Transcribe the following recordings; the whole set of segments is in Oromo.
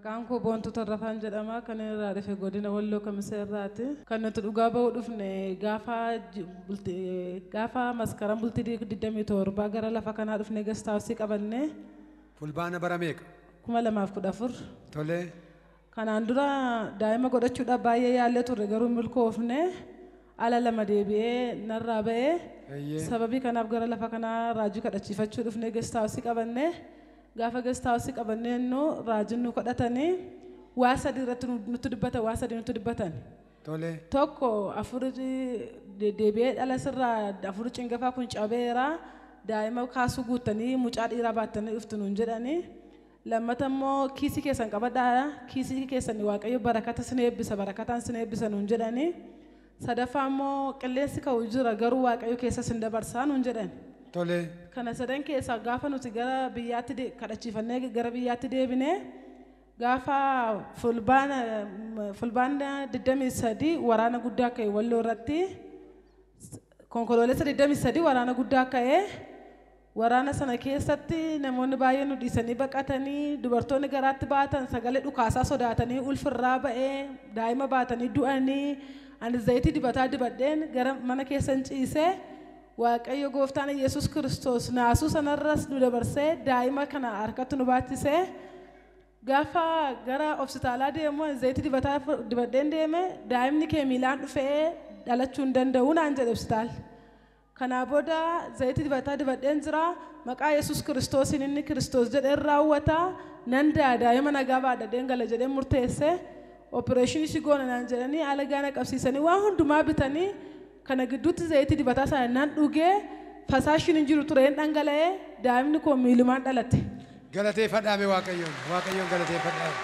Maqaan koo Boontuu Tarrafaan jedhama. Kan irraa dhufe godina Walloo Kamisee irraati. Kan nuti dhugaa ba'uu dhufne gaafa maskaram bultii 27 gara lafa kanaa dhufne gastaawusii qabanne. Fulbaana bara meeqa? 2014. Tolee. Kanaan dura daa'ima godhachuudhaaf baay'ee yaallee turre garuu milkoofne ala lama deebi'ee narraa ba'ee sababii kanaaf gara lafa kanaa raajii kadhachiifachuu dhufne gastaawusii qabanne. Gaafa gastaawusii qabannee nu raajiin nu kadhatanii waa sadii irratti nutti dubbatan waa sadii nutti dubbatan. Tolee. Tokko afur deebi'ee dhala sirraa afur cingafaa kun cabeera daa'ima kaasuu guuttanii mucaa dhiiraa baattanii dhuftu nuun jedhanii. Lammata immoo kiisii keessan qabadhaa kiisii keessan waaqayyo barakata sin eebbisa barakataan sin eebbisa nuun jedhanii. Sadaffaa immoo qilleensi ka'u jira garuu waaqayyo keessa sin dabarsaa nuun jedhan. Tolee. Kana sadan keessaa gaafa nuti gara biyyaatti kadhachiifannee gara biyyaatti deebine gaafa fulbaana 23 waraana guddaa ka'e Walloo irratti konkoloolessa 23 waraana guddaa ka'e waraana sana keessatti namoonni baay'een nu dhiisanii baqatanii dubartoonni garaatti baatan sagalee dhukaasaa sodaatanii ulfirraa ba'ee daa'ima baatanii du'anii ani zayitii dibataa dibadheen gara mana keessan ciisee Waaqayyo gooftaan Yesuus Kiristoos naasuu sanarras nu dabarsee daa'ima kana harkatti nu baachisee gaafa gara hospitaalaa deemu zayitii dibataa dibadheen deeme daa'imni kee miilaan dhufee dhalachuu hin danda'u naan jedhe hospitaalli. Kanaa booda zayitii dibataa dibadheen jira maqaa Yesuus Kiristoosiin inni Kiristoos jedheen raawwata nan daa'ima nagaa baadhadheen gala jedheen murteesse opereeshinii si goona naan jedhanii haala gaana qabsiisanii waan hundumaa bitanii kana gidduutti zayitii dibataa sana nan dhugee fasaashiin hin jiru ture hin dhangala'ee daa'imni koo miilumaan dhalate. Galateeffadhaame Waaqayyoon Waaqayyoon galateeffadhaame.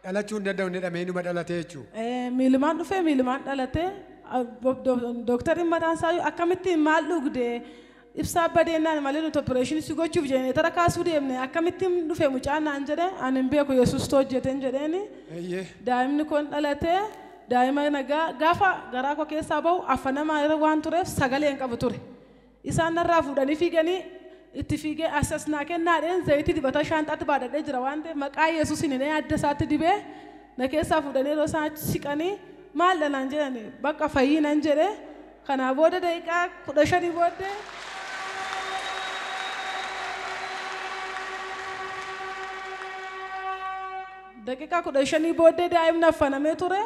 Dhalachuu hin danda'u inni dhamee inuma dhalate jechuudha. Miilumaan dhufee miilumaan dhalate dooktarri mataan isaa akkamittiin maal dhugde ibsaa badeennaan malee nuti opereeshinii si gochuuf jennee tara kaasuu deemne akkamittiin dhufe mucaan naan jedhe ani hin beeku Yesuus hojjeteen jedheeni. Daa'imni kun dhalate daa'ima nagaa gaafa garaa koo keessaa bahu afanamaa irra waan tureef sagalee hin qabu ture. Isaan narraa fuudhanii fiiganii itti fiigee asas naa kennaadheen zayitii dibataa shaanxaatti baadhadhee jira waan ta'eef maqaa Yesuusiin inni adda isaatti dibee na keessaa fuudhanii yeroo isaan achi siqanii maal naan jedhani bakka fayyii nan jedhe kanaa booda daqiiqaa 15 booddee daqiiqaa 15 booddee daa'imni affanamee ture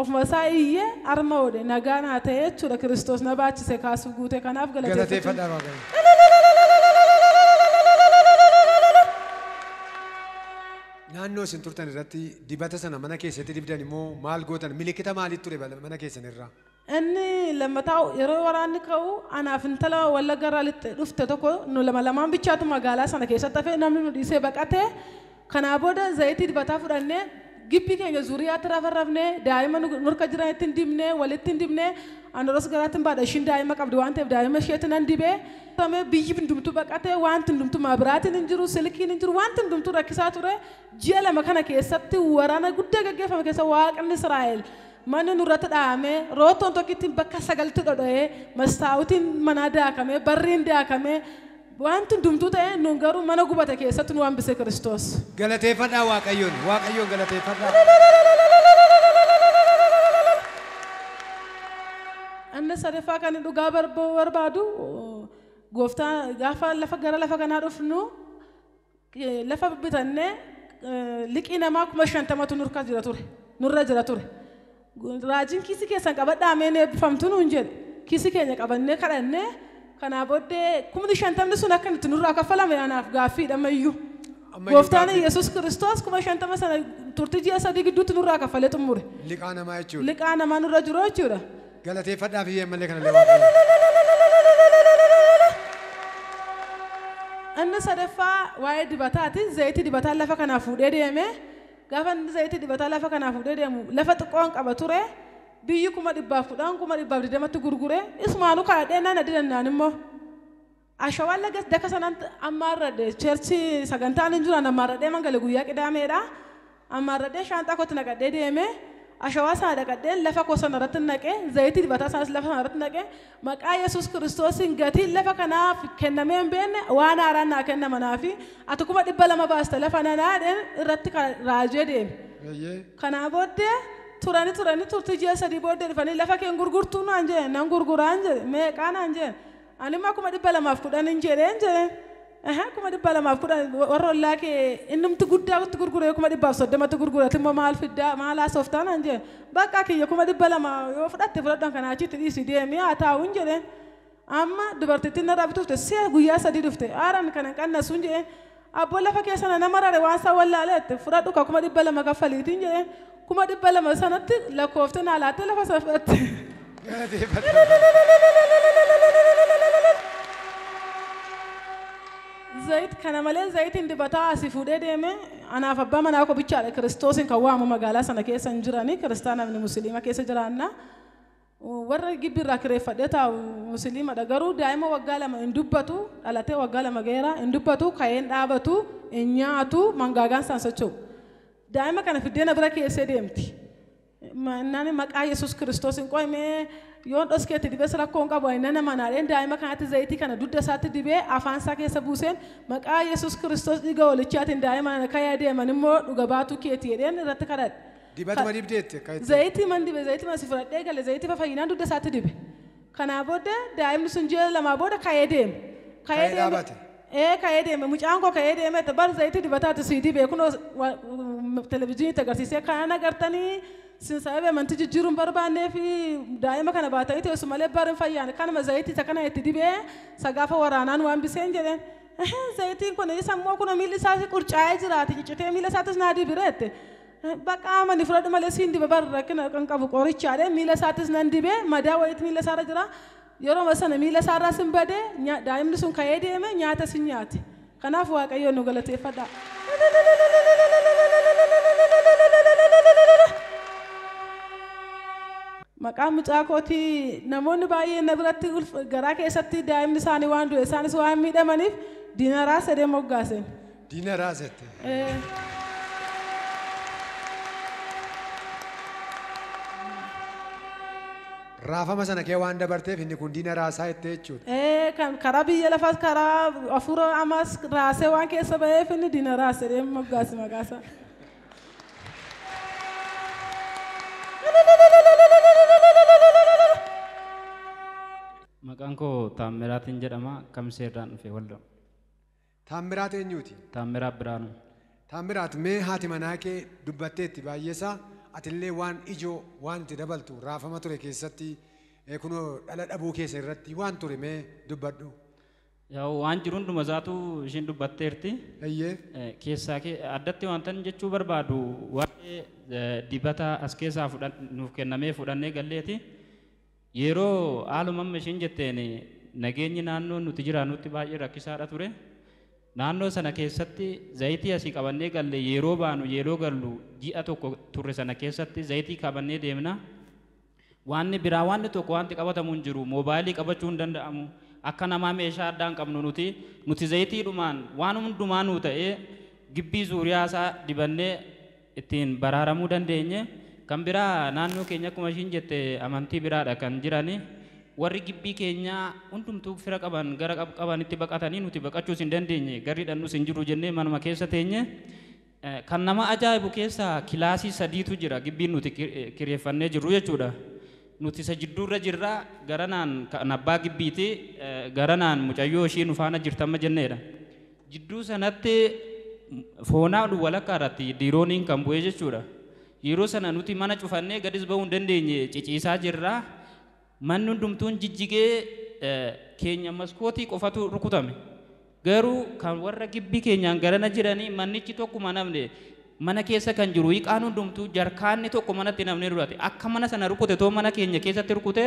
ofuma isaa iyyee harma oole nagaa naa ta'e jechuudha Kiristoos na baachise kaasuuf guute kanaaf galateeffadhaa Waaqayyo. Naannoo isin turtan irratti dibata sana mana keessatti dibdan immoo maal gootan milikita maaliit ture mana keessan irraa? Inni lammataa yeroo waraanni ka'u anaaf intala Wallagga irraa dhufte tokko nu lama lamaan bichaatu magaalaa sana keessatti hafee namni nu dhiisee baqate. Kanaa booda zayitii dibataa fudhannee gibbii keenya zuuriyaatti rafarrafnee daa'ima nurka jiranitti hin dibnee walitti hin dibnee ani roos garaatti hin baadha ishiin daa'ima qabdi waan ta'eef daa'ima isheetti nan dibee biyyi hundumtuu baqatee wanti hundumtuu maabiraatiin hin jiru silkiin hin jiru wanti hundumtuu rakkisaa ture ji'a lama kana keessatti waraana guddaa gaggeeffame keessa waaqni Israa'el manni nurratti dhahamee roottoon tokkittiin bakka sagaltti dhodha'ee mastaawutiin manaa daakamee barriin daakamee wanti hundumtuu ta'e nuun garuu mana gubate keessatti nu hambise Kiristoos. Galateeffadhaa Waaqayyoon Waaqayyoon galateeffadhaa. Inni sadaffaa kan dhugaa barbaadu gooftaa gaafa lafa gara lafa kanaa dhufnu lafa bitannee liqii namaa 50,000 nurra jira ture nurra jira ture. Raajiin kiisii keessan qabadhaa mee eebbifamtu nuun jedhe kiisii keenya qabannee kadhannee kanaa booddee 50,000 sun akka itti nurraa kaffalame anaaf gaaffiidha ammayyuu. Gooftaan Yesuus Kiristoos 50,000 sana turtii ji'a 3 gidduutti nurraa kaffalee xumure. Liqaa namaa jechuudha. Liqaa namaa nurra jiru jechuudha. Galateeffadhaa fi malee kana illee. Inni sadaffaa waa'ee dibataati. Zayitii dibataa lafa kanaa fuudhee deeme. Gaafa inni zayitii dibataa lafa kanaa fuudhee deemu lafa xiqqoon qaba ture. Biyyi 110,000 120,000 gurgure. Isumaanuu kadhadhee naan adidannaan immoo. Ashawaan laga daka sanaan ammaarradhe cheerchi sagantaan hin jiran ammaarradhee mangale guyyaa qidaameedha. Ammaarradhee shaanxaa kootti naqadhee deeme. Ashawaa sana dhaqadheen lafa koo sana irratti naqee zayitii dibataa sanas lafa sana irratti naqee maqaa Yesuus Kiristoosiin gatiin lafa kanaaf kennamee hin beekne waan haaraan naa kennama naafi ati 200,000 baasta lafa nanaadheen irratti raajee deeme. Kanaa booddee turanii turtii ji'a 3 booddee dhufanii lafa keen gurgurtuu naan jedhe nan gurguraan jedhe meeqaa naan jedhe ani immoo 210,000 jedheen jedhe. 210,000 warra ollaa kee innumti guddaa itti gurguree 130,000 gurgurate immoo maal fiddaa maal haasoftaa naan jedhe bakka kiyya 200,000 yoo fudhatte fudhadhan kanaa achitti dhiisi deemee haa taa'uun jedheen. Amma dubartittiin narraa bitufte si'a guyyaa 3 dhufte haaraan kana qannasuun jedheen abboo lafa keessa nama rare waan isaa wallaaleette fudhadhu ka 200,000 kaffaliitiin jedheen 200,000 sanatti lakkoofte naa laattee lafa sana fudhatte. Zayit kana malee zayitiin dibataa asii fuudhee deeme anaaf abbaa manaa koo bichaadha Kiristoosiin kan waamu magaalaa sana keessa hin jirani kiristaana fi musliima keessa jiraanna. Warra gibbiirraa kireeffadhee taa'u musliimadha garuu daa'ima waggaa 2 hin dubbatu dhalatee waggaa 2 ga'eera hin dubbatu ka'een dhaabatu hin nyaatu mangaagaan isaan socho'u. Daa'ima kana fiddee na bira keessee deemti. Naan maqaa Yesuus Kiristoosiin qo'imee yoon dhoskeetti dibees rakkoo hin qabu inni nama naadheen daa'ima kanatti zayitii kana dugda isaatti dibee afaan isaa keessa buuseen maqaa Yesuus Kiristoos dhiiga walichaatiin daa'ima kana ka'ee deeman immoo dhuga baatuu keeti jedheen irratti kadhadhe. Dibatuma dibdeetti akka itti. Zayitii man dibe zayitii man si fudhadhee gale zayitii fayyinaan dugda isaatti dibe. Kanaa booda daa'imni sun ji'a 2 booda ka'ee deeme. Ka'ee dhaabate. Ka'ee deeme mucaan koo ka'ee deeme bar zayitii dibataatu sii dibe kunoo televizyiinitti agarsiisee kana agartanii sin sababa amantii jijjiiruun barbaannee fi daa'ima kana baatanii teessu malee barin fayyaan kanuma zayitii isa kana itti dibee sagaafa waraanaan waan biseen jedheen. Zayitiin kun isa immoo kun miilli isaa qurcaa'ee jiraati ciccitee miila isaatis naa dibireette. Bakka amani fudhadhu malee siin dibe bar rakkina kan qabu qorichaadhe miila isaatis nan dibee madaa wayiitti miila isaarra jira. Yeroo sana miila isaarraa sin badee daa'imni sun ka'ee deeme nyaata sin nyaate. Kanaaf Waaqayyoon nu galateeffadha. Maqaan mucaa kootii namoonni baay'een na biratti garaa keessatti daa'imni isaanii waan du'e isaanis waan miidhamaniif diinaraa sadee moggaaseen. Diinaraa sette. Raafama sana kee waan dabarteef inni kun diina raasaa jettee jechuudha. Kan karaa biyya lafaas karaa hafuura amaas raasee waan keessa ba'eef inni diina raasee moggaase maqaasaa. Maqaan koo Taammiraatiin jedhama. Kamiseerraan dhufe waldoo. Taammiraat eenyuuti? Taammiraat Biraanuu. Taammiraat mee haati manaa kee dubbatteetti baay'eesaa atillee waan ijoo waan itti dabaltu raafama ture keessatti kunoo dhala dhabuu keessa irratti waan ture mee dubbadhu. Yaa'u waan jiru hunduma isaatu ishiin dubbatteerti. Keessaa addatti wanta jechuu barbaadu waa'ee dibata as keessaa nuuf kennamee fudhannee galleeti. Yeroo haaluma amma ishiin jetteen nageenyi naannoo nuti jiraannutti baay'ee rakkisaadha ture. Naannoo sana keessatti zayitii asii qabannee galle yeroo baanu yeroo gallu ji'a tokko turre sana keessatti zayitii qabannee deemna. Waanni biraa waanni tokko wanti qabatamu hin jiru moobaayilii qabachuu hin danda'amu. Akka namaa meeshaa addaa hin qabnu nuti zayitiidhumaan waan hundumaa nuu ta'ee gibbii zuuriyaa isaa dibannee ittiin baraaramuu dandeenye. Kan biraa naannoo keenya akkuma ishiin jette amantii biraadha kan jirani. Warri gibbii keenyaa hundumtuu fira qaban gara qabanitti baqatanii nuti baqachuus hin dandeenye garri dhannus hin jiru jennee manuma keessa teenye. Kan nama ajaa'ibu keessa kilaasii 3tu jira gibbiin nuti kireeffannee jirru jechuudha. Nuti isa jidduurra jirra garanaan kan abbaa gibbiiti garanaan mucayyoo ishii nu faana jirtamma jenneedha. Jidduu sanatti foonaa walakkaa irratti diirooniin kan bu'ee jechuudha. Yeroo sana nuti mana cufannee gadis ba'uu hin dandeenye ciciisaa jirra. Manni hundumtuun jijjigee keenya maskootii qofatu rukutame. Garuu kan warra gibbii keenyaan garana jiranii mannichi tokkuma namne mana keessa kan jiru hiiqaan hundumtuu jarkaanni tokko manatti namne durate akka mana sana rukute too mana keenya keessatti rukute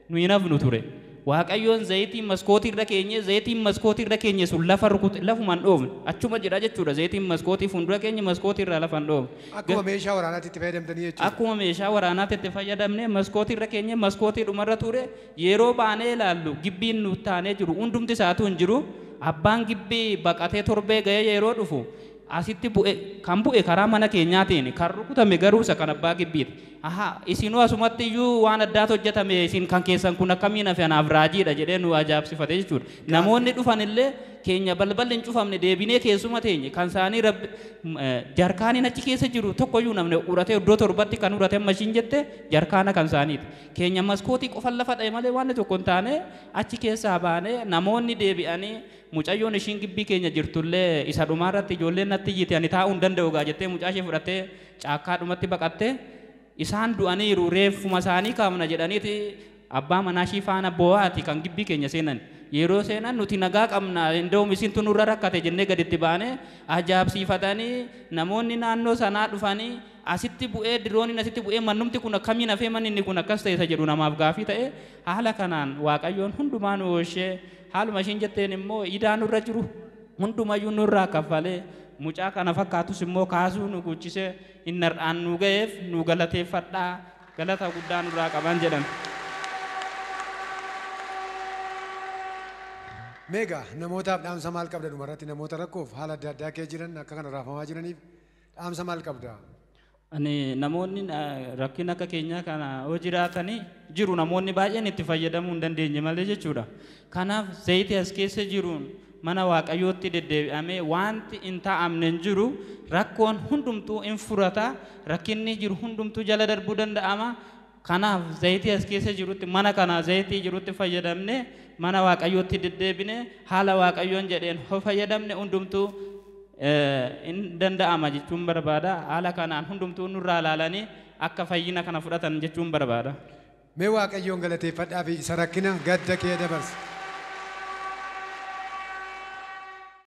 nu hin hafnu ture. Waaqayyoon zayitii maskootii irra keenye zayitiin maskootii irra keenye sun lafa rukute lafumaan dhoofne achuma jira jechuudha zayitiin maskootii fuuldura keenya maskootii irraa lafa hin dhoofne. Akkuma meeshaa waraanaatti itti fayyadamtanii jechuudha. Akkuma meeshaa waraanaatti itti fayyadamne maskootii irra keenye maskootii dhumarra ture yeroo baanee ilaallu gibbiin nu taanee jiru hundumti isaatu hin jiru abbaan gibbii baqatee torbee ga'ee yeroo dhufu Asitti bu'e kan bu'e karaa mana keenyaatiin kan rukutame garuu isa kan abbaa gibbiiti. Ahaa isinuu asumatti iyyuu waan addaatu hojjetame isin kan keessan kun akkamiin hafe anaaf raajiidha jedhee nu ajaa'ibsifate jechuudha. Namoonni dhufan illee keenya balballi hin cufamne deebinee keessuma teenye kan isaanii rabbi jarkaaniin achi keessa jiru tokkoyyuu namni uratee iddoo torbatti kan urate amma ishiin jette jarkaana kan isaaniiti. Keenya maskootii qofan lafa dha'e malee waan tokko hin taane achi keessaa baanee namoonni deebi'anii mucayyoon ishiin gibbii keenya jirtullee isa dhumaarratti ijoolleen natti iyyite ani taa'uu hin danda'u gaa jettee mucaa ishee fudhattee caakkaadhumatti baqattee isaan du'aniiru reeffuma isaanii kaafna jedhaniiti abbaa manaa ishii faana boo'aati kan gibbii keenya seenan. Yeroo seenan nuti nagaa qabna inda'um isintu nurra rakkate jennee gaditti baane ajaa'ibsiifatanii namoonni naannoo sanaa dhufanii asitti bu'ee dirooniin asitti bu'ee mannumti kun akkamiin hafee manni inni kun akkas ta'e isa jedhu namaaf gaafii ta'e haala kanaan Waaqayyoon hundumaa nu oolchee haaluma ishiin jetteen immoo idaa nurra jiru hundumayyuu nurraa kaffalee mucaa kana fakkaatus immoo kaasuu nu guchisee inni har'aan nu ga'eef nu galateeffadhaa galata guddaa nurraa qaban jedhan. Meegaa namootaaf dhaamsa maal qabda dhumarratti namoota rakkoof haala adda addaa kee jiran akka kana raafamaa jiraniif dhaamsa maal qabda? Ani namoonni rakkina akka keenyaa kana hoo jiraatanii jiru namoonni baay'een itti fayyadamuu hin dandeenye malee jechuudha. Kanaaf zayitii as keessa jiruun mana Waaqayyootti deddeebi'amee wanti hin taa'amne hin jiru rakkoon hundumtuu hin furata rakkinni jiru hundumtuu jala darbuu danda'ama. Kanaaf zayitii as keessa jirutti mana kana zayitii jirutti fayyadamne mana Waaqayyootti deddeebine haala Waaqayyoon jedheen hoo fayyadamne hundumtuu hin danda'ama jechuun barbaada. Haala kanaan hundumtuu nurraa ilaalanii akka fayyina kana fudhatan jechuun barbaada. Mee Waaqayyoon galateeffadhaa fi isa rakkina gadda kee dabarse.